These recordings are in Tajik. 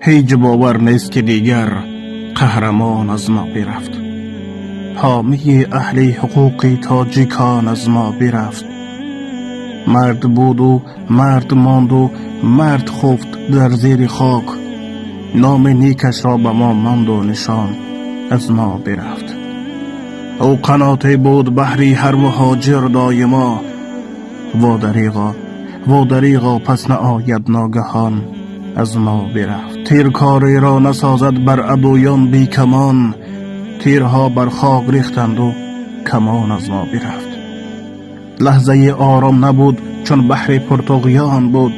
Ҳеҷ бовар нест, ки дигар қаҳрамон аз мо бирафт. Ҳомии аҳли ҳуқуқи тоҷикон аз мо бирафт. Мард буду мард монду мард хуфт дар зери хок. Номи некашро ба мо монду нишон аз мо бирафт. Ӯ қаноте буд баҳри ҳар муҳоҷир доимо. Во дареғо, во дареғо, пас наояд ногаҳон аз мо бирафт. Тиркореро насозад бар адуён бекамон. Тирҳо бар хок рехтанду камон аз мо бирафт. Лаҳзаи ором набуд, чун баҳри пуртуғён буд.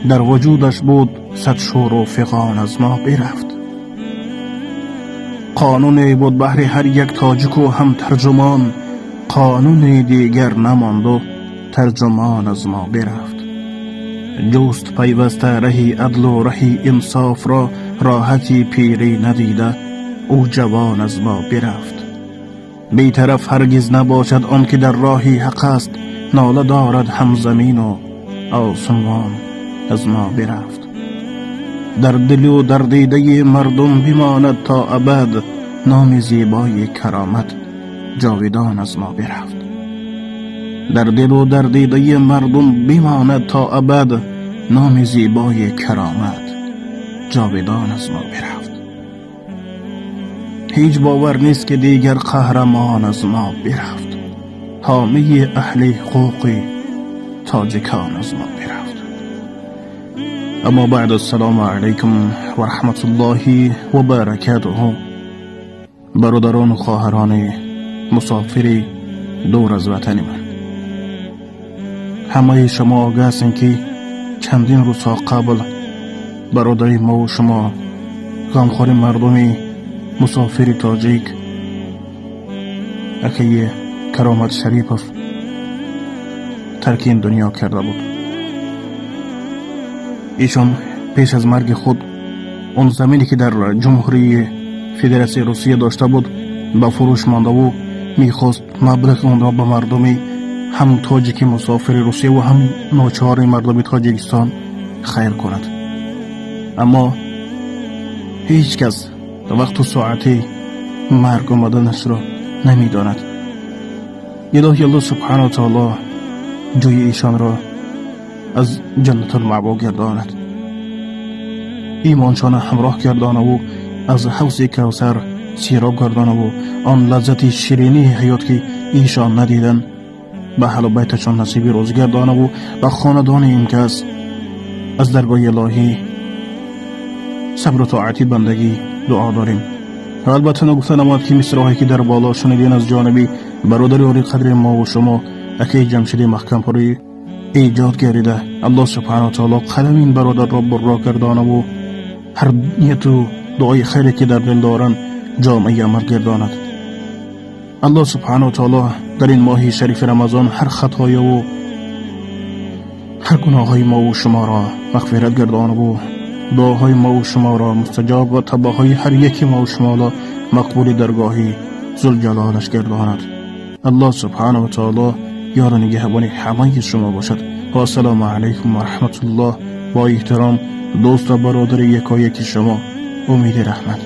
Дар вуҷудаш буд сад шӯру фиғон аз мо бирафт. Қонуне буд баҳри ҳар як тоҷику ҳам тарҷумон. Қонуни дигар намонду тарҷумон аз мо бирафт. Ҷуст пайваста раҳи адлу раҳи инсофро, роҳати пирӣ надида ӯ ҷавон аз мо бирафт. Бетараф ҳаргиз набошад он ки дар роҳи ҳақ аст. Нола дорад ҳам замину осмон аз мо бирафт. Дар дилу дар дидаи мардум бимонад то абад номи зебои каромат ҷовидон аз мо бирафт. Дар дилу дар дидаи мардум бимонад то абад номи зебои каромат ҷовидон аз мо бирафт. Ҳеҷ бовар нест, ки дигар қаҳрамон аз мо бирафт. Ҳомии аҳли ҳуқуқи тоҷикон аз мо бирафт. Аммо баъд, ассалому алайкум ва раҳматуллоҳи ва баракатуҳу. Бародарону хоҳарони мусофири дур аз ватани ман, ҳамаи шумо огаҳ ҳастем, ки чандин рӯзҳо қабл бародари мову шумо, ғамхори мардуми мусофири тоҷик, акаи Каромат Шарипов тарки ин дунё карда буд. Эшон пеш аз марги худ он замине, ки дар Ҷумҳурии Федератсияи Русия дошта буд, ба фурӯш мондаву мехост маблағи онро ба мардуми ҳам тоҷики мусофири Русия ва ҳам ночори мардуми Тоҷикистон хайр кунад. Аммо ҳеҷ кас вақту соати марг омаданашро намедонад. Илоҳи Аллоҳ субҳану таоло ҷои эшонро аз Ҷаннатулмаъво гардонад, имоншона ҳамроҳ гардонаву аз ҳавзи Кавсар сироб гардонаву он лаззати ширинии ҳаёт, ки эшон надиданд, ба аҳлу байташон насиби рӯзӣ гардонаву ба хонадони ин кас аз даргоҳи илоҳӣ сабру тоати бандагӣ дуо дорем. Ва албатта, нагуфта намояд, ки мисраҳое, ки дар боло шунидин, аз ҷониби бародари олиқадри мову шумо, акаи Ҷамшиди Маҳкампурӣ эҷод гардида. Аллоҳ субҳану таоло қалами ин бародарро бурро гардонаву ҳар нияту дуои хайре, ки дар дил доранд, ҷомаи амал гардонад. Аллоҳ субҳану таоло дар ин моҳи шарифи Рамазон ҳар хатояву ҳар гуноҳҳои мову шуморо мағфират гардонаву дуоҳои мову шуморо мустаҷоб ва тавбаҳои ҳар яки мову шуморо мақбули даргоҳи зулҷалолаш гардонад. Аллоҳ субҳану таоло ёру нигаҳбони ҳамаи шумо бошад. Ва ассалому алайкум ва раҳматуллоҳ. Бо эҳтиром, дӯст ва бародари якояки шумо, Умиди Раҳмат.